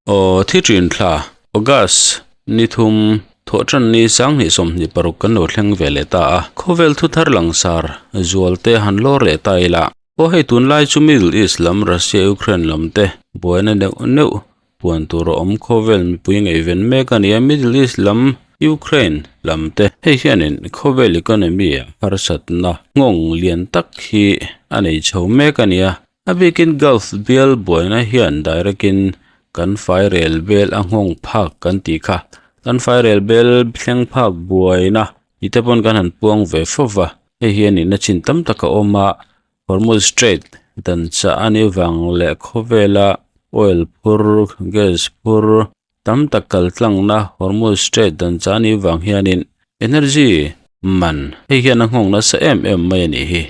Aw thi thin thla, August, ni thum, thawhtan ni 2026 kan lo thleng ve leh ta a. Khawvel thu thar langsar zual te han lawr leh ta ila. Aw hei tunlai chu Middle East lam Russia Ukraine lam te buaina neuh neuh puan tur a awm khawvel mipui ngaihven mek a ni a, Middle East lam Ukraine lam te hei hianin khawvel economy ah harsatna nghawng lian tak hi a nei chho mek a ni a. A bikin Gulf bial buaina hian direct in kan fairel bel a nghawng phak kan tih kha. Kan fairel bel thleng phak buaina ni te pawn kan han puang ve fo va. Hei hi a nihna chin tam tak a awm a, Hormuz Strait dan chah a nih vang leh khawvela oil phur, gas phur, Tam tak kal tlangna Hormuz Strait dan chah anih vang hianin energy man hei hian a nghawng nasa em em mai a nih hi.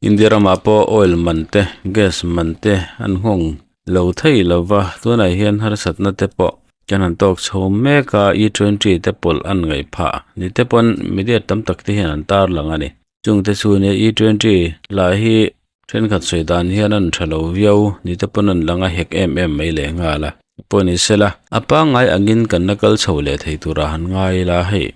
India ramah pawh oil man te, gas man te an nghawng lo thei lo va, tunah hian harsatna te pawh kan han tawk chho mek a, E twenty te pawlh an ngaih phah ni te pawn media tam tak te hian an tarlang a ni. Chungte chu nia E twenty lah hi Thenkhat sawi dan hian an tha lo viau ni te pawn an lang a hek em em mai leh nghal a. Pawh ni sela, a pangngai angin kan la kal chho leh thei turah han ngai ila hei.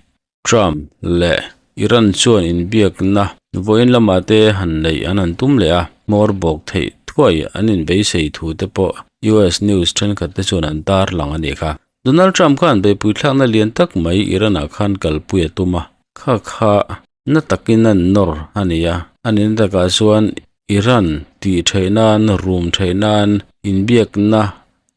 Trump leh Iran chuan inbiakna vawiin lamah te han neih an han tum leh a, hmawr bawk theih thuai an inbeisei thu te pawh US news thenkhat te chuan an tarlang a nih kha. Donald Trump khan beihpui thlakna lian tak mai Iran-ah khan kalpui a tum a, kha kha Na takin an nawr a ni a, a nihna takah chuan Iran tih theih nan, rum theih nan, inbiakna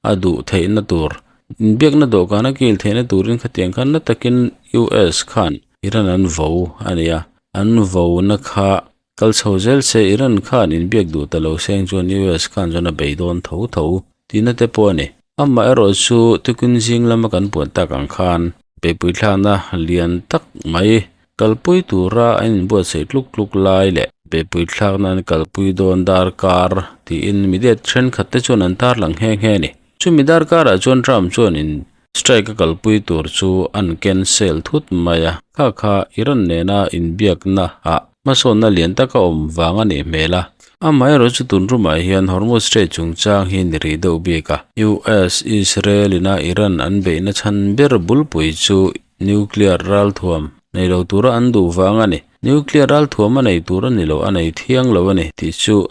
a duh theihna tur, inbiakna dawhkan a kil theihna turin khatiang khan na takin US khan Iran an vo a ni a, an vo na kha kal chho zel se Iran khan inbiak duh ta lo seng chuan US khan chuan a bei dawn tho tho tihna te pawh a ni. Amaherawh chu tukin zing lama kan puan tak ang khan beihpui thlakna lian tak mai Kalpui tura a inbuatsaih tluk tluk lai leh beihpui thlakna an kalpui dawn darkar tiin media thenkhat te chuan an tarlang nghe nghe a ni. Chumi darkarah chuan Trump chuan in strike a kalpui tur chu an cancel thut mai a, kha kha Iran nena inbiakna ah hmasawnna lian tak a awm vang a nih hmel a. Amaherawh chu tun rumah hian Hormuz Strait chungchang hi ni rih deuh bik a, US, Israel ina Iran an beihna chhan ber bulpui chu Nuclear ralthuam nei lo tura an duh vang a ni. Nuclear ralthuam a nei tur a ni lo, a nei thiang lo a ni tih chu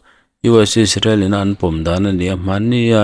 US Israel ina an pawm dan a ni a. Hmannia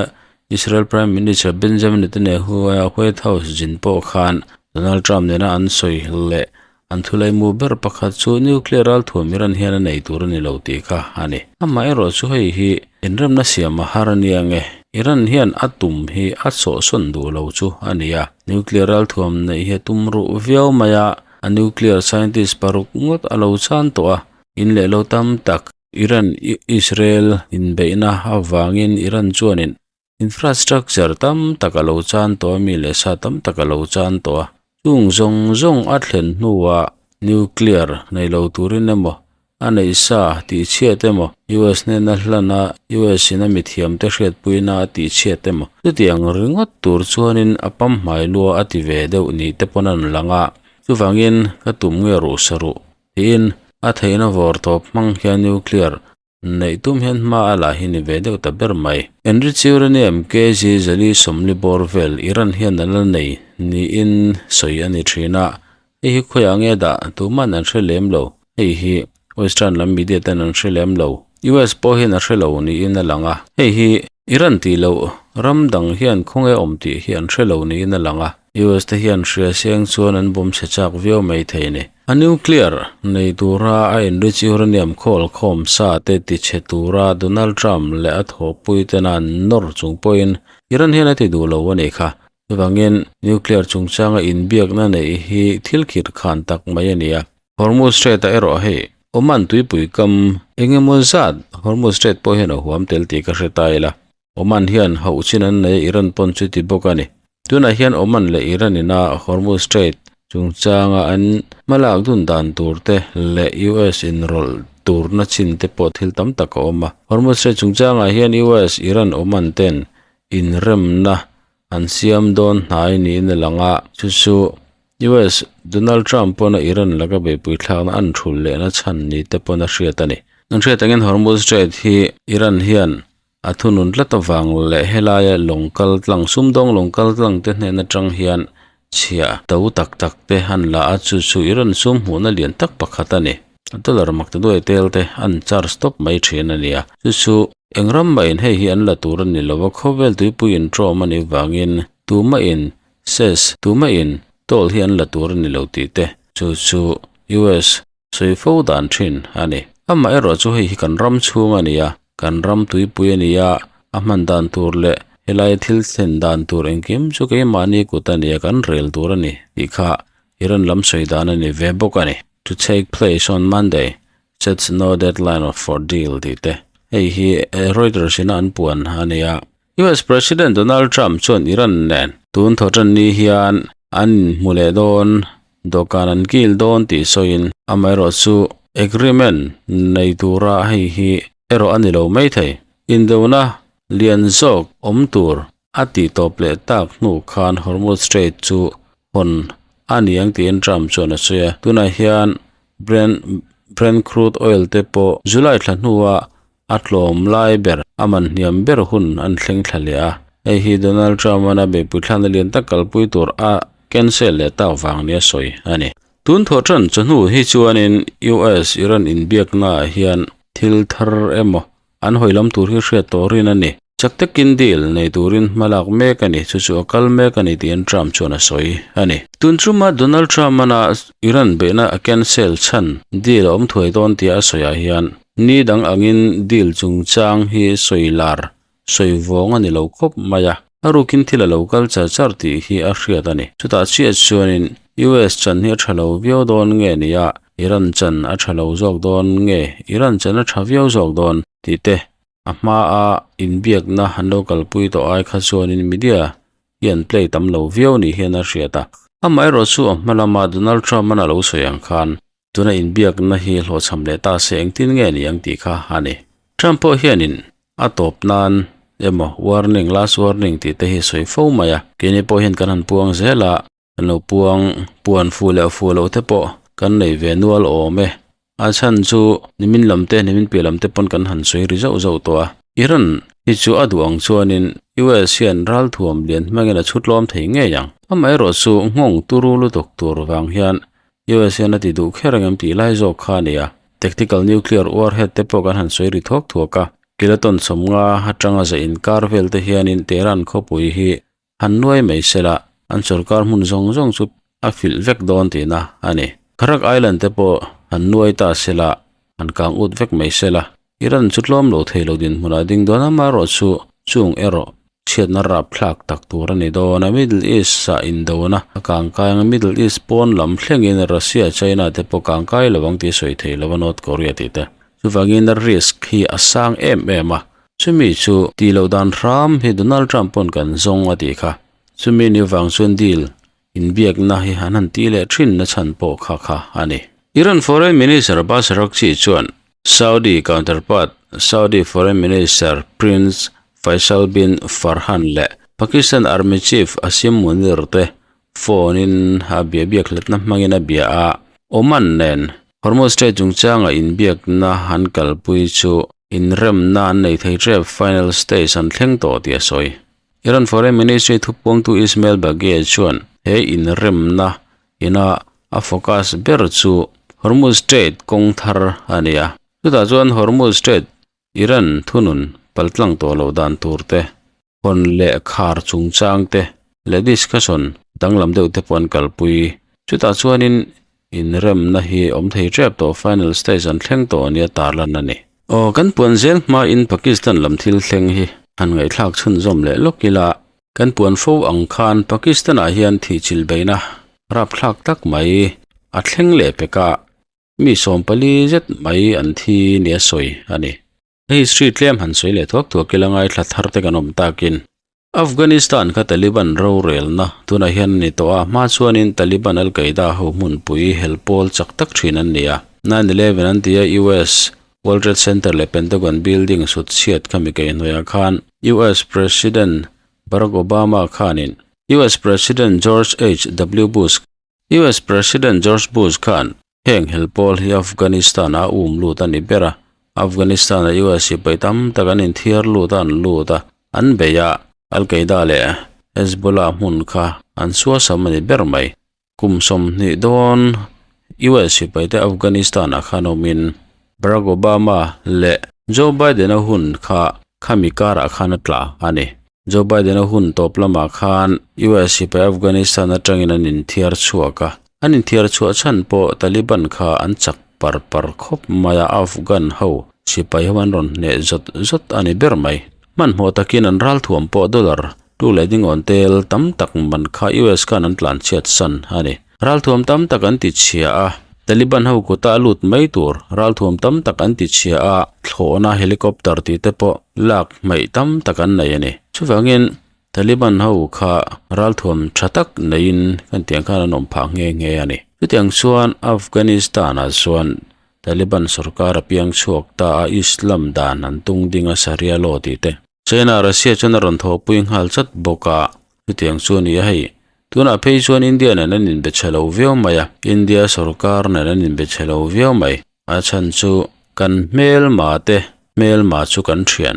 Israel Prime Minister Benjamin Netanyahu a White House zin pawh khan Donald Trump nena an sawi leh an thulaimu ber pakhat chu nuclear ralthuam Iran hian a nei tur a ni lo tih kha a ni. Amaherawh chu hei hi inremna siam a har a nia nge Iran hian a tum hi a sawhsawn duh lo chu a ni a. Nuclear ralthuam neih hi a tum ruh viau mai a, a nuclear scientist paruk ngawt a lo chan tawh a, in leh lo tam tak. Iran Israel inbeihna avangin Iran chuanin infrastructure tam tak a lo chan tawh a, mi leh sa tam tak a lo chan tawh a, chung zawng zawng a thlen hnuah nuclear nei lo turin emaw A neih sa tih chhiat emaw, US hnena hlan a, US in a mithiamte hriatpuina a tih chhiat emaw, chutiang ringawt tur chuanin a pamhmai lua a ti ve deuh ni te pawn an lang a. Chuvangin, ka tum nge ruh sa ruh? tiin a theihna vawr tawp hmang hian nuclear neih tum hian hma a lah hi ni ve deuh ta ber mai. Enrich uranium kg zali sawmli bawr vel Iran hian a la nei niin sawi a ni thin a, hei hi khawiah nge dah tuman an hre lem lo. Hei hi Western lam media ten an hre lem lo. US pawh hian a hre lo niin a lang a. Hei hi Iran tih loh ram dang hian khawnge awm tih hi an hre lo niin a lang a. US te hian hria seng chuan an bawm chhe chak viau mai thei ni. A nuclear nei tura a enrich uranium khawl khawm sa te ti chhe tura Donald Trump leh a thawhpui tena an nawr chung pawhin Iran hian a ti duh lo a nih kha. Chuvangin nuclear chungchanga inbiakna neih hi thil khirh khan tak mai a ni a. Hormuz Strait-ah erawh hei Oman tuipui kam eng emaw zat Hormuz Strait pawh hian a huam tel tih ka hre ta ila. Oman hian hauh chin an nei a, Iran pawn chu ti bawk a ni. Tunah hian Oman leh Iran ina Hormuz Strait chungchanga an hmalak dun dan tur te leh US inrawlh turna chin te pawh thil tam tak a awm a. Hormuz Strait chungchangah hian US, Iran, Oman ten inremna An siam dawn hnai niin a lang a, chu chu US Donald Trump pawna Iran laka beihpui thlakna an thul lehna chhan ni te pawn a hriat a ni. An hriat angin Hormuz Strait hi Iran hian A thunun tlat avang leh helaia lawng kal tlang sumdawng lawng kal tlang te hnen atang hian chhiah to tak tak te an la a chu chu Iran sum hmuhna lian tak pakhat a ni. Dollar mak ta duai tel te an charge tawp mai thin a ni a chu chu eng ram mahin hei hi an la tur a ni lo a khawvel tuipui intawm a nih vangin tumahin ses tumahin toll hi an la tur a ni lo tih te chu chu US Sawi fo dan thin a ni. Amaherawh chu hei hi kan ram chhung a ni a, kan ram tuipui a ni a, a hman dan tur leh helaia thil thlen dan tur engkim chu keimahni kut a ni a, kan rel tur a ni tih kha Iran lam sawi dan a ni ve bawk a ni. To take place on Monday, sets no deadline of for deal tih te hei hi Reuters ina an puan a ni a. US President Donald Trump chuan Iran nen tun thawhtan ni hian an inhmu leh dawn Dawhkan an kil dawn tih sawiin amaherawh chu agreement nei tura hei hi erawh a ni lo maithei. Indona lian zawk awm tur a tih tawp leh tak hnu khan Hormuz Strait chu hawn a ni ang tiin Trump chuan a sawi a. Tunah hian Brent Brent crude oil te pawh July thla hnua A tlawm lai ber, a man hniam ber hun an thleng thla leh a. Hei hi Donald Trump-a'n a beihpui thlanna lian tak kalpui tur a cancel leh tak vang nia sawi a ni. Tun thawh tan chawhnu hi chuanin US-Iran inbiaknaah hian thil thar emaw an hawi lam tur hi hriat tawh rin a ni. Chak takin deal nei turin hma lak mek a ni, chu chu a kal mek a ni tiin Trump chuan a sawi a ni. Tun chuma Donald Trump-a'n a Iran beihna a cancel chhan deal a awm thuai dawn tia a sawiah hian ni dang angin deal chungchang hi sawi lar sawi vawng a ni lo khawp mai a, a rukin thil a lo kal char char tih hi a hriat a ni. Chutah chiah chuanin US chan hi a tha lo viau dawn nge ni a, Iran chan a tha lo zawk dawn nge Iran chan a tha viau zawk dawn tih te A hmaa inbiakna an lo kalpui tawh ai kha chuanin media hi an play tam lo viau ni hian a hriat a. Amaherawh chu a hma lama Donald Trump-a'n a lo sawi ang khan tuna inbiakna hi hlawhchham leh ta se engtin nge ni ang tih kha a ni. Trump pawh hianin a tawp nan emaw warning, last warning tih te hi a sawi fo mai a. Keini pawh hian kan han puang zel a. Kan lo puang puan fu leh fu loh te pawh kan nei ve nual awm e. A chhan chu nimin lam te nimin piah lam te pawn kan han sawi ri zauh zauh tawh a. Iran hi chu a duh ang chuanin US hian ralthuam lian hmangin a chhutlawm thei ngei ang. Amaherawh chu nghawng turu lutuk tur vang hian US hian a ti duh kher ang em tih lai zawk kha a ni a. Tactical nuclear warhead te pawh kan han sawi ri thuak thuak a. Kiloton 50 atanga za inkar vel te hianin Tehran khawpui hi Han nuai mai sela, an sorkar hmun zawng zawng chu a filh vek dawn tihna a ni. Kharak Island te pawh han nuai ta sela, han kang ut vek mai sela, Iran chu tlawm lo thei lo dinhmunah ding dawn amaherawh chu chung erawh chhiatna rapthlak tak tur a ni dawn a. Middle East ah indona a kangkai anga Middle East pawn lam thlengin Russia, China te pawh kangkai lo ang tih sawi thei lo a North Korea tih te. Chuvangin risk hi a sang em em a. Chumi chu tih loh dan hram hi Donald Trump pawn kan zawng a tih kha. Chumi ni vang chuan deal inbiakna hi an han tih leh thin na chhan pawh kha kha a ni. Iran Foreign Minister Abbas Araghchi chuan Saudi counterpart Saudi Foreign Minister Prince Faisal bin Farhan leh Pakistan Army Chief Asim Munir te phone in a bia biak hlatna hmangin a bia a, Oman nen Hormuz Strait chungchanga inbiakna an kalpui chu inremna an nei thei tep final stage an thleng tawh tih a sawi. Iran Foreign Ministry thupuangtu Ismail Baghaei chuan he inremna ina a focus ber chu Hormuz Strait kawng thar a ni a, chutah chuan Hormuz Strait Iran thunun paltlang tawh loh dan tur te, hawn leh khar chungchang te leh discussion danglam deuh te pawh an kalpui. Chutah chuanin inremna hi awm thei tep tawh final stage an thleng tawh ania tarlan a ni. Aw kan puan zel hmain Pakistan lam thil thleng hi han ngaihthlak chhunzawm leh lawk ila kan puan fo ang khan Pakistan ah hian thihchilh beihna rapthlak tak mai a thleng leh pek a, mi 40 zet mai an thi nia sawi a ni. Hei street tlem han sawi leh thuak thuak ila ngaithla thar te kan awm takin Afghanistan kha Taliban rorelna tunah hian a ni tawh a, hma chuanin Taliban Al Qaeda ho hmunpui hel pawl chak tak thin an ni a. 9/11 an ti a, US World Trade Center leh Pentagon building sut chhiat kha mi kaihhnawihah khan US President Barack Obama khanin US President George HW Bush US President George Bush khan heng hel pawl hi Afghanistan-a um lut a ni ber a. Afghanistan ah US sipai tam tak an inthiar lut a an lut a, an bei a, Al Qaeda leh Hezbollah hmun kha an suasam a ni ber mai. Kum 20 dawn US sipai te Afghanistan ah khan awmin Barack Obama leh Joe Biden a hun kha khami karah khan a tla a ni. Joe Biden a hun tawp lamah khan US sipai Afghanistan atangin an inthiar chhuak a, an inthiar chhuah chhan pawh Taliban kha an chak par par khawp mai a, Afghan ho sipai ho an rawn hneh zawt zawt a ni ber mai. Hmanhmawh takin an ralthuam pawh dollar tu leh dingawn tel tam tak man kha US khan an tlanchhiat san a ni. Ralthuam tam tak an ti chhia a, Taliban ho kuta a lut mai tur ralthuam tam tak an ti chhia a, thlawhna helicopter tih te pawh lak hmaih tam tak an nei a ni. Chuvangin Taliban ho kha ralthuam tha tak neiin kan tiang khan an awm phah nghe nghe a ni. Chutiang chuan Afghanistan-ah chuan Taliban sorkar a piang chhuak ta a, Islam dan an tung ding a Sharia law tih te. China Russia chuan a rawn thawhpui nghal chat bawk a, chutiang chu a ni a hei. Tunah phei chuan India nen an inbe chhe lo viau mai a, India sorkar nen an inbe chhe lo viau mai. A chhan chu kan hmelma te hmelma chu kan thian.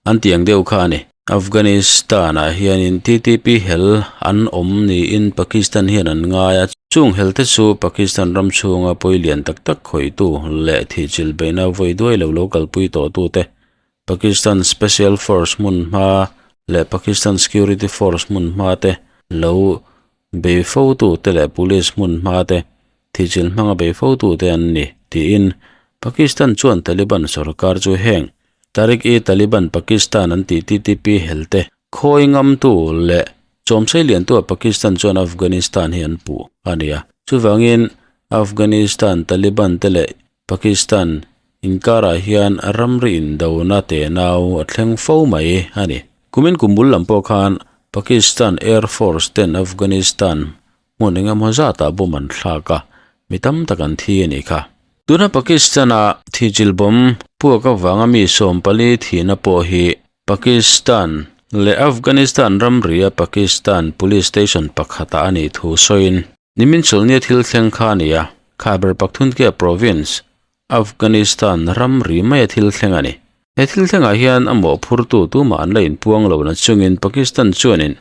An tiang deuh kha a ni. Afghanistan-ah hianin TTP hel an awm niin Pakistan hian an ngai a, chung hel te chu Pakistan ram chhunga pawi lian tak tak khawitu leh thihchilh beihna vawi duai lo lo kalpui tawhtute Pakistan Special Force hmun hma leh Pakistan Security Force hmun hma te lo bei fo tu te leh Police hmun hma te thihchilh hmanga bei fo tu te an ni tiin Pakistan chuan Taliban sorkar chu heng Tehrik-i-Taliban Pakistan an tih TTP hel te khawi ngam tu leh chawmsei lian tu ah Pakistan chuan Afghanistan hi an puh a ni a. Chuvangin Afghanistan Taliban te leh Pakistan inkarah hian ramri indona tenau a thleng fo mai a ni. Kumin kum bul lam pawh khan Pakistan Air Force ten Afghanistan hmun engemaw zatah bomb an thlak a, mi tam tak an thi a nih kha. Tuna Pakistan-a thihchilh bomb puak avanga mi 14 thihna pawh hi Pakistan leh Afghanistan ramria Pakistan Police Station pakhatah a nih thu sawiin, Nimin chawlhnia thil thleng kha a ni a, Khyber Pakhtunkhwa Province, Afghanistan ramri maia thil thleng a ni. He thil thlengah hian a mawhphurtu tumah an la inpuang lo na chungin Pakistan chuanin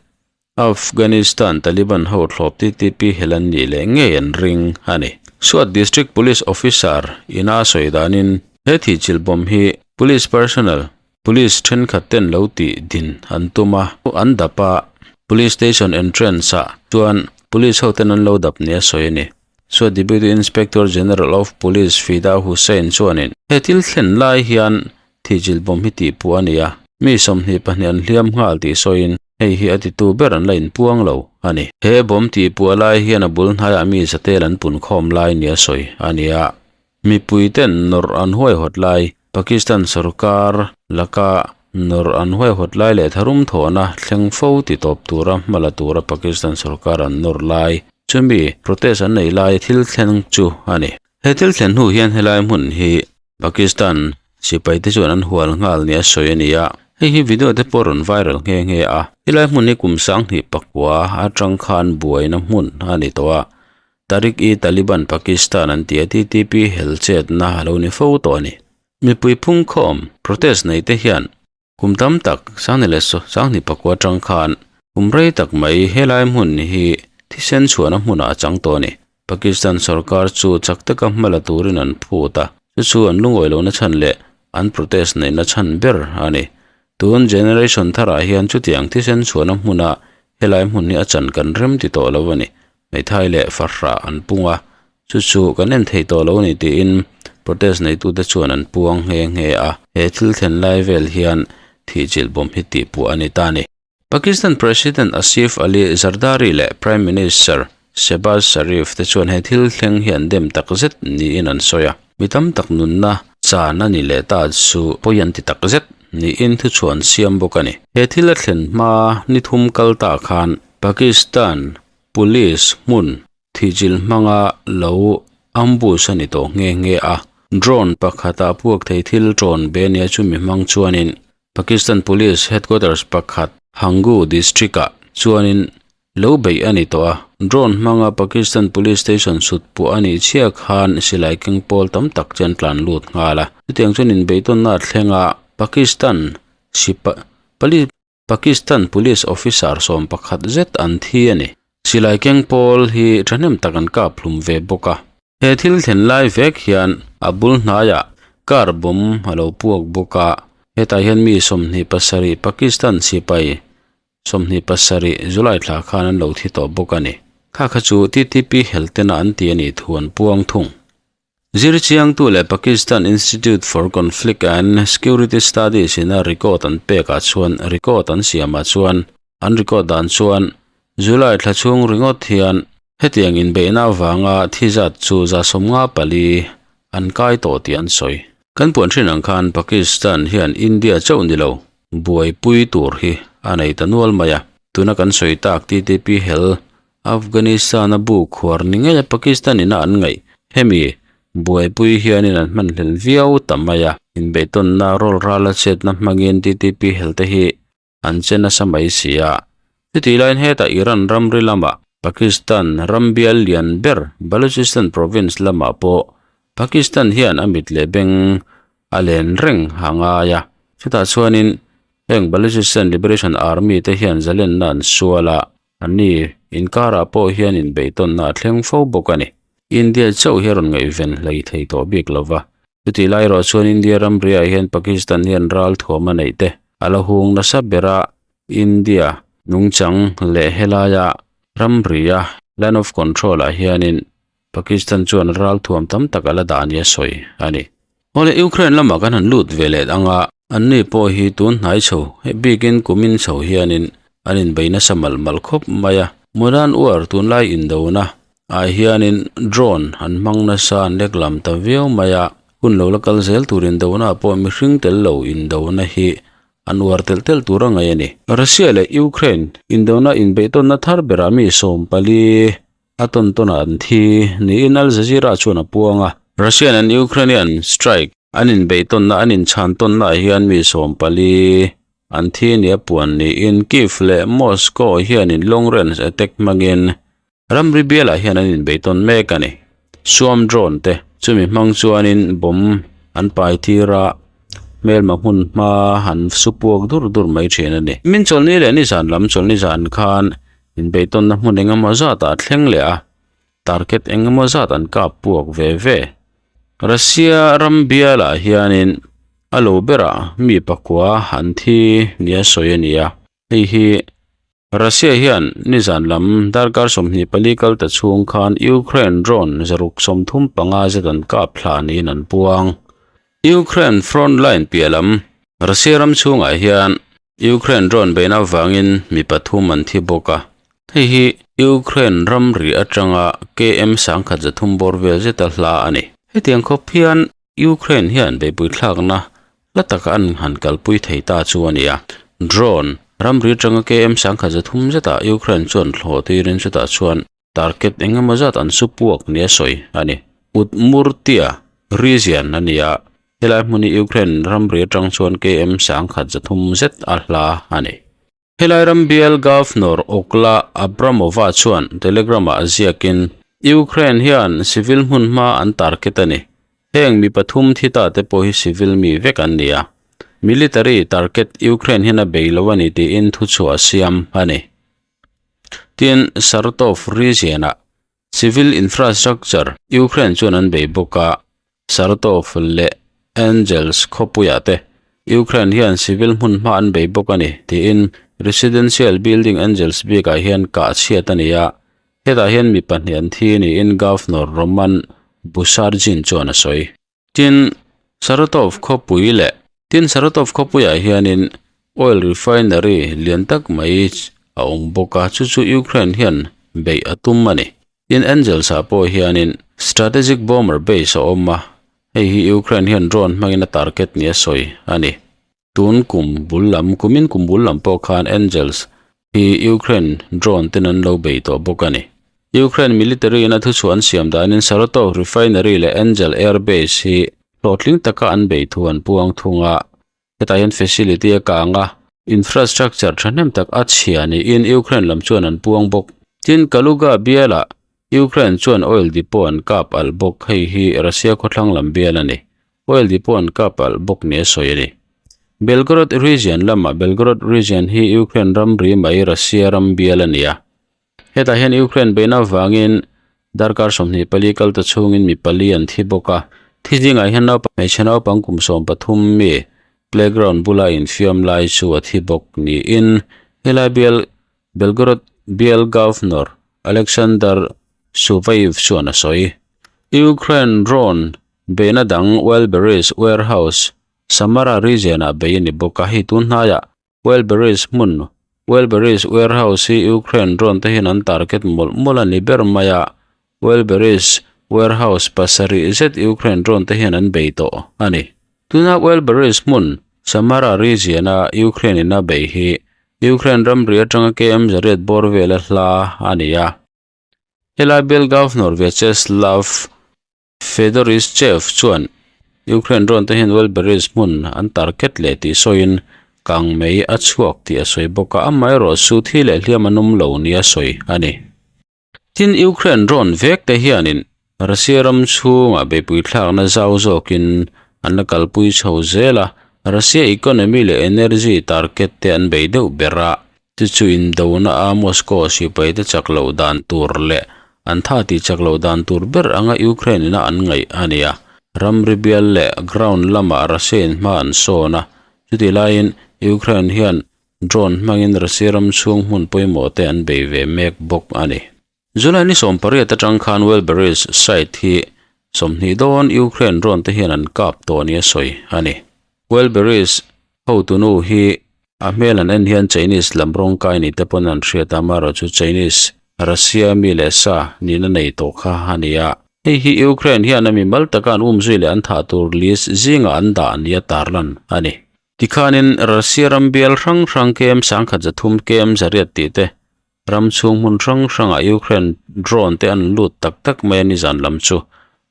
Afghanistan Taliban ho thlawp TTP hel an nih leh ngei an ring a ni. Swat District Police Officer ina sawi danin he thihchilh bomb hi Police personnel, Police thenkhat ten lo tih din an tum a, an dap a, Police Station entrance ah chuan Police ho ten an lo dap nia sawi a ni. Chuan Deputy Inspector General of Police Fida Hussain chuanin he thil thlen lai hian thihchilh bomb hi tih puh a ni a, mi 22 an hliam nghal tih sawiin hei hi a titu ber an la inpuang lo a ni. He bomb tih puah lai hian a bul hnaiah mi zatel an pun khawm lai nia sawi a ni a, Mipui ten nawrh an huaihawt lai, Pakistan sorkar laka nawrh an huaihawt lai leh tharum thawhna thleng fo ti tawp tura hma la tura Pakistan sorkar an nawrh lai, chumi protest an nei lai thil thleng chu a ni. He thil thlen hnu hian helai hmun hi Pakistan sipai te chuan an hual nghal nia sawi a ni a, hei hi video te pawh rawn viral nghe nghe a. Helai hmun hi kum 2009 atang khan buaina hmun a ni tawh a, Tehrik-i-Taliban Pakistan an ti a, TTP hel chetna a lo ni fo tawh a ni. Mipui phungkhawm, protest nei te hian kum tam tak sangni leh sangni pakua atang khan kum rei tak mai helai hmun hi thisen chhuahna hmunah a chang tawh a ni. Pakistan sorkar chu chak taka hma la turin an phut a, chu chu an lungawi lohna chhan leh an protest neihna chhan ber a ni. Tun generation tharah hian chutiang thisen chhuahna hmuna helai hmun hi a chan kan rem ti tawh lo a ni. Hmeithai leh farhrah an pung a, chu chu kan en thei tawh lo a ni tiin protest neitute chuan an puang nghe nghe a, he thil thlen lai vel hian thihchilh bawm hi tih puah a ni ta a ni. Pakistan President Asif Ali Zardari leh Prime Minister Shehbaz Sharif te chuan he thil thleng hi an dem tak zet niin an sawi a, mi tam tak nunna chan a ni leh ta chu pawi an ti tak zet niin thuchhuah an siam bawk a ni. He thil a thlen hma ni thum kal ta khan Pakistan Police hmun thihchilh hmanga lo ambush a ni tawh nghe nghe a, drone pakhatah puak thei thil ṭawn be nia chumi hmang chuanin Pakistan Police Headquarters pakhat Hangu district-ah chuanin lo beih a ni tawh a. Drone hmanga Pakistan police station sut puah a nih chhiah khan silai keng pawl tam tak chu an tlan lut nghal a. Chutiang chuan inbeihtawnna a thleng a, Pakistan sipai Pakistan police officer 11 zet an thi a ni. Silai keng pawl hi thahnem tak an kap hlum ve bawk a. He thil thlen lai vek hian a bul hnaiah car bomb a lo puak bawk a, hetah hian mi 27 Pakistan sipai 27 July thla khan an lo thi tawh bawk a ni. Kha kha chu TTP hel tena an ti a nih thu an puang thung. Zirchiangtu leh Pakistan Institute for Conflict and Security Studies ina record an pekah chuan record an siamah chuan an record dan chuan July thla chhung ringawt hian hetiang inbeihna avanga thi zat chu 54 an kai tawh tih an sawi. Kan puan thin ang khan Pakistan hian India chauh ni lo buaipui tur hi a nei ta nual mai a, tuna kan sawi tak TTP hel Afghanistan-a bu khuar ni ngeia Pakistan ina an ngaih hemi buaipui hianin an hmanhlel viau ta mai a. Inbeihtawnna rawl rala chetna hmangin TTP helte hi an che nasa mai si a. Chutih laiin hetah Iran ramri lamah Pakistan ram bial lian ber Balochistan province lamah pawh Pakistan hian a mit leh beng a len reng a ngai a. Chutah chuanin heng Balochistan Liberation Army te hian zalenna an sual a. Anni inkarah pawh hian inbeihtawnna a thleng fo bawk a ni. India chauh hi a rawn ngaihven hlei thei tawh bik lo va. Chutih lai erawh chuan India ramriah hian Pakistan hian ral thuam a neih te a la hung nasa ber a, India nungchang leh helaia ramria Line of Control ah hianin Pakistan chuan ral thuam tam tak a la dah nia sawi a ni. Awle Ukraine lamah kan han lut ve leh ang a, anni pawh hi tun hnai chho, hei bikin kumin chho hianin an inbei nasa malh malh khawp mai a. Modern war tunlai indona ah hianin drone an hmang nasa an lek lam ta viau mai a, hun lo la kal zel tur indona ah pawh mihring tel lo indona hi an uar telh telh tur a ngaih a ni. Russia leh Ukraine indona inbeihtawnna thar berah mi 14 A tawn tawnah an thi niin Al Jazeera chuan a puang a. Russian and Ukrainian strike an inbeih tawnna an inchhan tawnnaah hian mi 14 an thi nia puan niin Kyiv leh Moscow hianin long range attack hmangin ramri bialah hian an inbeih tawn mek a ni. Swarm drone te chumi hmang chuanin bomb an pai tir a, hmelma hmun hma an su puak dur dur mai thin a ni. Min chawlhni leh nizan lam chawlhni zan khan Inbeihtawnna hmun eng emaw zat ah a thleng leh a, target eng emaw zat an kap puak ve ve. Russia ram bialah hianin a lo berah mi pakua an thi nia sawi a ni a, hei hi Russia hian nizan lam darkar 24 kal ta chhung khan Ukraine drone 635 zet an kap thla niin an puang. Ukraine front line piah lam Russia ram chhungah hian Ukraine drone beihna avangin mi pathum an thi bawk a, hei hi Ukraine ramri atanga KM 1300 bawr vel zeta hla a ni. Hetiang khawp hian Ukraine hian beihpui thlakna hla taka an han kalpui thei ta chu a ni a, drone ramri atanga KM 1300 zetah Ukraine chuan thlawh tirin chutah chuan Target eng emaw zat an su puak nia sawi a ni. Udmurtia region a ni a, helai hmun hi Ukraine ramri atang chuan KM 1300 zet a hla a ni. Helai ram bial Governor Okla Abramova chuan Telegram-ah ziakin, Ukraine hian civil hmun hma an target a ni. Heng mi pathum thi ta te pawh hi civil mi vek an ni a. Military target Ukraine hian a bei lo a ni tiin thuchhuah a siam a ni. Tin, Saratov region-ah civil infrastructure Ukraine chuan an bei bawk a, Saratov leh Engels khawpuiah te Ukraine hian civil hmun hma an bei bawk a ni, tiin residential building Engels bikah hian kah chhiat a ni a, hetah hian mi pahnih an thi niin Governor Roman Busargin chuan a sawi. Tin, Saratov khawpui leh Tin, Saratov khawpuiah hianin oil refinery lian tak mai a awm bawk a, chu chu Ukraine hian beih a tum a ni. Tin, Engels-ah pawh hianin strategic bomber base a awm a, hei hi Ukraine hian drone hmangin a target nia sawi a ni. Tun kum bul lam, kumin kum bul lam pawh khan Engels hi Ukraine drone ten an lo bei tawh bawk a ni. Ukraine military in a thuchhuah an siam danin Saratov refinery leh Engel air base hi hlawhtling taka an bei thu an puang thung a, hetah hian facility a kang a, infrastructure thahnem tak a chhia niin Ukraine lam chuan an puang bawk. Tin, Kaluga bialah Ukraine chuan oil depot an kap alh bawk, hei hi Russia khawthlang lam bial a ni. Oil depot an kap alh bawk nia sawi a ni. Belgorod region lamah Belgorod region hi Ukraine ramri mai Russia ram bial a ni a. Hetah hian Ukraine beihna avangin darkar 24 kal ta chhungin mi pali an thi bawk a. Thi zingah hian naupang hmeichhe naupang kum 13 mi playground bula infiam lai chu a thi bawk niin helai bial Belgorod bial Governor Alexander Shuvaev chuan a sawi. Ukraine drone beihna dang Wildberries warehouse Samara region-ah bei a ni bawk a, hei tun hnaiah Wildberries hmun Wildberries warehouse hi Ukraine drone te hian an target mawlh mawlh a ni ber mai a, Wildberries warehouse pasarih zet Ukraine drone te hian an bei tawh a ni. Tuna Wildberries hmun Samara region-a Ukraine in a bei hi Ukraine ramri atanga KM zariat bawr vela hla a ni a. Helai bial Governor Vyacheslav Fedorishev chuan Ukraine drone te hian Wildberries hmun an target leh tih sawiin kang mei a chhuak tih a sawi bawk a, amaherawhchu thi leh hliam an awm lo nia sawi a ni. Tin, Ukraine drone vek te hianin Russia ram chhungah beihpui thlakna zau zawkin an la kalpui chho zel a, Russia economy leh energy target te an bei deuh ber a, chu chu indona a Moscow sipai te chak loh dan tur leh an tha tih chak loh dan tur ber anga Ukraine ina an ngaih a ni a. Ramri bial leh ground lamah Russia in hma an sawn a, chutih laiin Ukraine hian drone hmangin Russia ram chhung hmun pawimawh te an bei ve mek bawk a ni. July ni 18 atang khan Wildberries site hi 20 dawn Ukraine drone te hian an kap tawh nia sawi a ni. Wildberries hotunu hi a hmel an en hian Chinese lam rawng kai ni te pawn an hriat a, amaherawhchu Chinese Russia mi leh sa nihna nei tawh kha a ni a. Hei hi Ukraine hian a mimal taka an umzui leh an thah tur list zingah an dah nia tarlan a ni. Tikhanin Russia ram bial hrang hrang KM 1003 KM 800 tih te Ram chhung hmun hrang hrangah Ukraine drone te an lut tak tak mai a ni zan lam chu.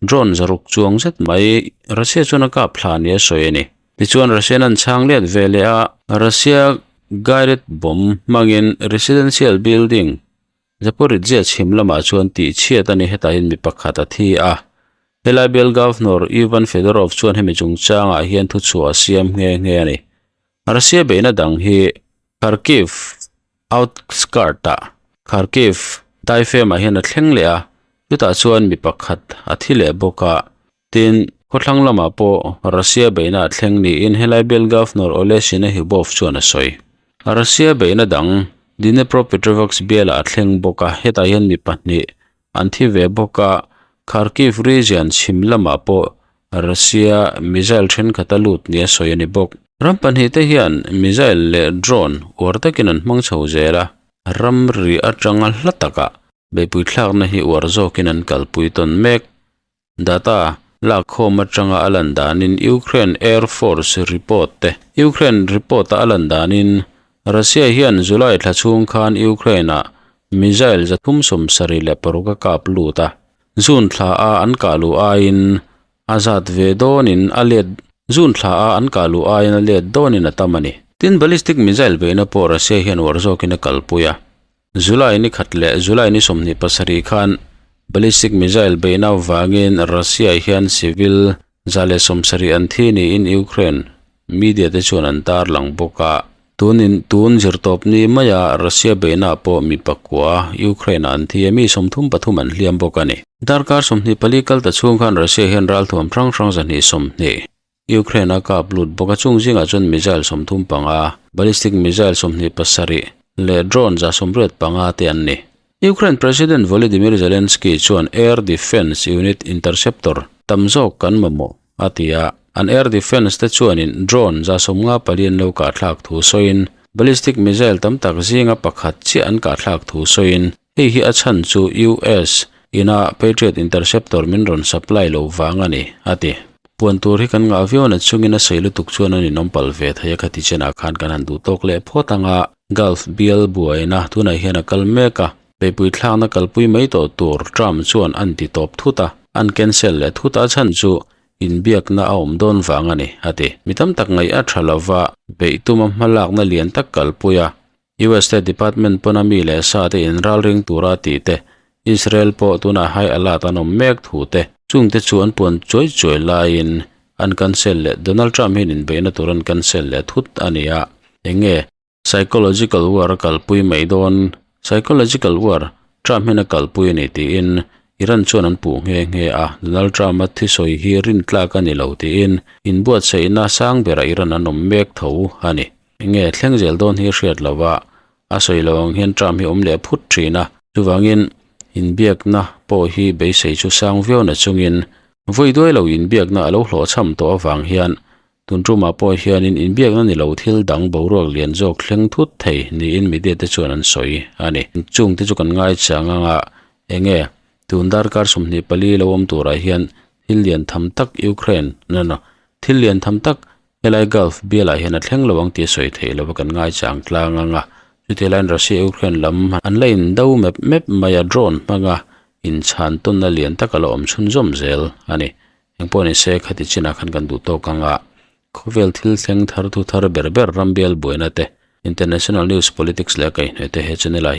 Drone zaruk chuang zet mai Russia chuan a kap thla nia sawi a ni. Tichuan Russian an chhang let ve leh a, Russia guided bomb hmangin residential building Zaporizhzhia chhim lamah chuan tih chhiat a ni hetah hian mi pakhat a thi a. Helai bial Governor Ivan Fedorov chuan hemi chungchangah hian thuchhuah a siam nghe nghe a ni. Russia beihna dang hi Kharkiv outskirt-ah Kharkiv daifemah hian a thleng leh a, chutah chuan mi pakhat a thi leh bawk a. Tin, khawthlang lamah pawh Russia beihna a thleng niin helai bial Governor Oleh Sinehubov chuan a sawi. Russia beihna dang Dnepropetrovsk bialah a thleng bawk a, hetah hian mi pahnih an thi ve bawk a, Kharkiv region chhim lamah pawh Russia missile thenkhat a lut nia sawi a ni bawk. Ram pahnihte hian missile leh drone uar takin an hmang chho zel a, ramri atanga hla takah beihpui thlakna hi uar zawkin an kalpui tawn mek. Data lakkhawm atanga a lan danin Ukraine Air Force report te Ukraine report a a lan danin Russia hian July thla chhung khan Ukraine-ah missile 376 a kap lut a, June thla a an kah luh aiin a zat ve dawnin a let June thla a an kah luh aiin a let dawnin a tam a ni. Tin, ballistic missile beihna pawh Russia hian uar zawkin a kalpui a. July ni khat leh July ni 27 khan ballistic missile beihna avangin Russia hian civil 170 an thi niin Ukraine media te chuan an tarlang bawk a. Tunin tun zirtawp ni maia Russia beihna pawh mi pakua Ukraine ah an thi a, mi 33 an hliam bawk a ni. Darkar 24 kal ta chhung khan Russia hian ralthuam hrang hrang 220 Ukraine a kap lut bawk a, chung zingah chuan missile 35, ballistic missile 27 leh drone 185 te an ni. Ukraine President Volodymyr Zelensky chuan air defence unit interceptor tam zawk kan mamawh a ti a, an air defence te chuanin drone 54 an lo kahthlak thu sawiin ballistic missile tam tak zinga pakhat chiah an kahthlak thu sawiin hei hi a chhan chu US ina Patriot interceptor min rawn supply lo vang a ni a ti. Puan tur hi kan ngah viau na chungin a sei lutuk chuan an inawm palh ve thei a khati chenah khan kan han duh tawk leh phawt ang a, Gulf bial buaina tunah hian a kal mek a, beihpui thlakna kalpui mai tawh tur Trump chuan an ti tawp thut a, an cancel leh thut a chhan chu inbiakna a awm dawn vang a ni a ti. Mi tam tak ngaih a tha lova, beih tuma hmalakna lian tak kalpui a. US State Department pawn a mi leh sa te inralring tura tih te, Israel pawh tunah high alert an awm mek thu te, chungte chu an puan chuai chuai laiin an cancel leh Donald Trump hian inbeihna tur an cancel leh thut a ni a, eng nge Psychological war a kalpui mai dawn? Psychological war Trump hian a kalpui a ni tiin Iran chuan an puh nghe nghe a, Donald Trump-a thisawi hi rintlak a ni lo tiin inbuatsaihna sang berah Iran an awm mek tho a ni. Enge thleng zel dawn hi hriat lo a, a sawi lo ang hian Trump hi awm leh phut thin a, chuvangin inbiakna pawh hi beisei chu sang viau na chungin vawi duai lo inbiakna a lo hlawhchham tawh avang hian Tun tumah pawh hianin inbiakna ni lo thil dang boruak lian zawk thleng thut thei niin media te chuan an sawi a ni. Chung te chu kan ngai chang anga enge tun darkar 24 lo awm turah hian thil lian tham tak Ukraine no no thil lian tham tak helai Gulf bialah hian a thleng lo ang tih a sawi theih lova kan ngai chang tlang anga chuti laiin Russia Ukraine lam an la indo mep mep mai a drone hmanga inchhan tawnna lian tak a la awm chhunzawm zel a ni. Engpawh ni se khati chinah khan kan duh tawk ang a, khawvel thil thleng thar thu thar ber ber rambial buaina te, international news, politics leh kaihhnawih te he channel ah.